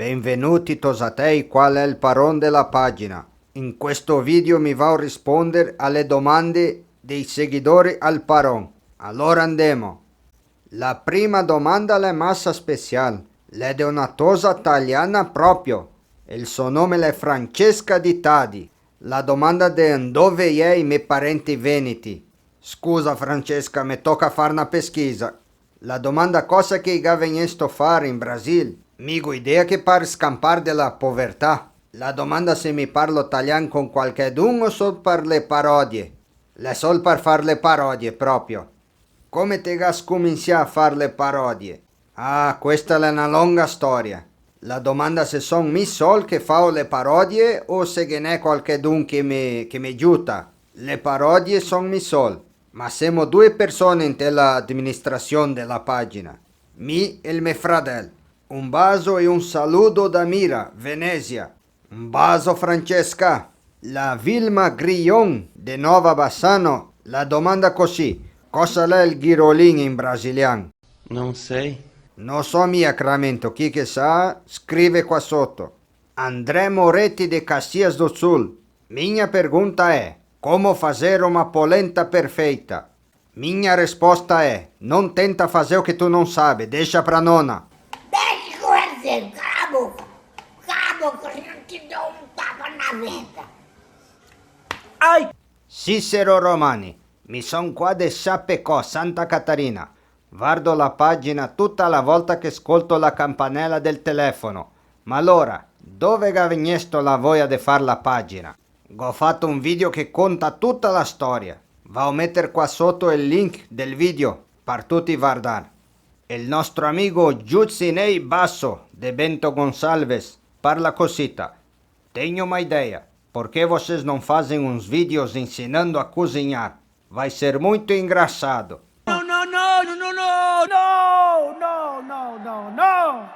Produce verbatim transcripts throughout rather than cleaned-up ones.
Benvenuti tosatei, qua l'è el paron de la pagina. In questo video mi vao risponder a le domande dei seguidori al paron. Alora andemo. La prima domanda l'è masa special, l'è de una tosa taliana proprio. El so nome l'è Francesca Di Tadi. La domanda de ndove i è i me parenti veneti. Scusa Francesca, me toca far na peschisa. La domanda cosa che i ga vegnesto far in Brasil? Mi go idea che par scampar de la povertà. La domanda se mi parlo talian con qualchedun o sol par le parodie. L'è sol par far le parodie, proprio. Come te ga scuminsià a far le parodie? Ah, questa l'è na longa storia. La domanda se son mi sol che fao le parodie o se ghe n'è qualchedun che me, che me giuta. Le parodie son mi sol, ma semo due persone inte la administrasion de la pagina. Mi e el me fradel. Un baso e un saludo da Mira, Venesia. Un baso, Francesca. La Vilma Grion de Nova Bassano la domanda così: cosa l'è el ghirolin in brasilian? Não sei. No so mia, Cramento, chi che sa, scrive qua soto. André Moretti de Caxias do Sul. Minha pergunta é: como fazer uma polenta perfeita? Minha resposta é: não tenta fazer o que tu não sabe, deixa pra nona. Deixa conversar, cala a boca. Cala a boca, senão te dou um tapa na venta. Ai! Cicero Romani, mi son qua de Chapecó, Santa Catarina. Vardo la pagina tuta la volta che scolto la campanela del telefono. Ma alora, dove ga vegnesto la voia de far la pagina? Go fato un video che conta tuta la storia. Vao meter qua soto el link del video par tuti vardar. El nostro amigo Giucinei Basso de Bento Gonçalves parla cosita: Tenho uma ideia. Por que vocês não fazem uns vídeos ensinando a cozinhar? Vai ser muito engraçado. No, no, no, no, no, no, no, no, no, no, no.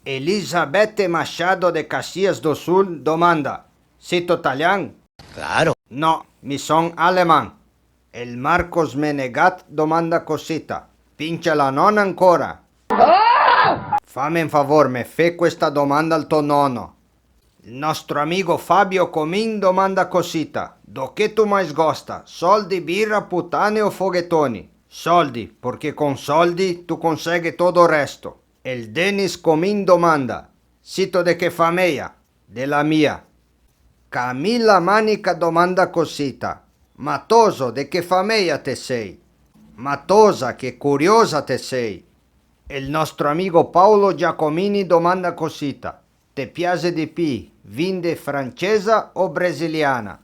Elizabeth Machado de Caxias do Sul domanda: Sito talian? Claro. No, mi son aleman. El Marcos Menegat domanda cosita: Pincha la nona ancora? Fame un favor, me fe questa domanda al to nono. El nostro amigo Fabio Comin domanda cosita: Do che tu mais gosta? Soldi, birra, putane o foguetoni? Soldi, porque con soldi tu conseghe todo o resto. El Denis Comin domanda: Sito de che fameia? De la mia. Camila Manica domanda cosita: Ma toso, de che fameia te sei? Ma tosa, che curiosa te sei. El nostro amigo Paolo Giacomini domanda cosita: Te piase de pi vinde francesa o brasiliana?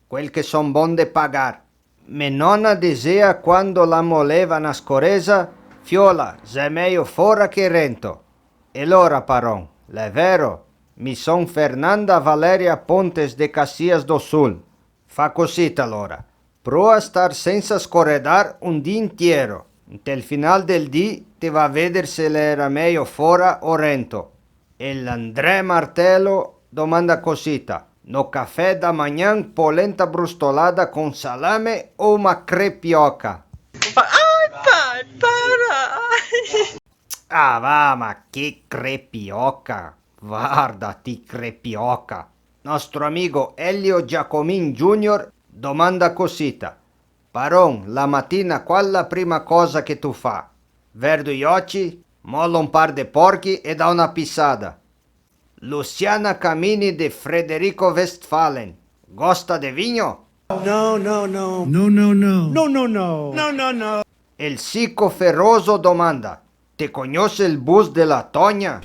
Quel che son bon de pagar. Me nona disea quando la moleva na scoresa: Fiola, xe mejo fora che rento. E lora, paron, l'è vero? Mi son Fernanda Valeria Pontes de Caxias do Sul. Fa cosita alora. Proa a star sensa scoredar un dì intiero. Ntel final del dì te va a veder se l'era mejo fora o rento. E l'André Martello domanda cosita: No cafè da magnan polenta brustolada con salame o uma crepioca? Ai, pai, para! Ah, va, ma che crepioca! Varda ti, crepioca! Nostro amigo Elio Giacomin Junior domanda cosita: Paron, la matina qual la prima cosa che tu fa? Verdo i oci, molo un par de porchi e dao na pisada. Luciana Camini de Frederico Westphalen: Gosta de vinho? No, no, no. No, no, no. No, no, no. No, no, no. El Sico Feroso domanda: Te cognose el bus de la Tonia?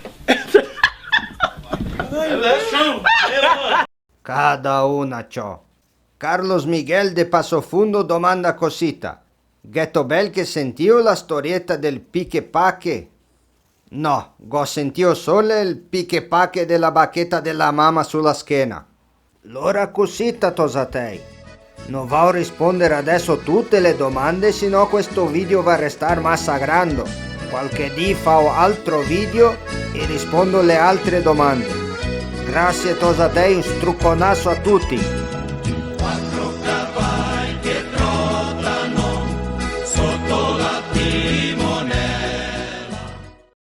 Cada una ciò. Carlos Miguel de Passo Fundo domanda cosita: Gheto bel che sentìo la storieta del piche pache? No, go sentìo solo el piche pache de la bacheta de la mama su la schena. Lora cosita, tosatei. No vao risponder adeso tute le domande, se no questo video va restar masa grando. Qualche dì fao altro video e rispondo le altre domande. Grasie, tosatei, un struconaso a tuti.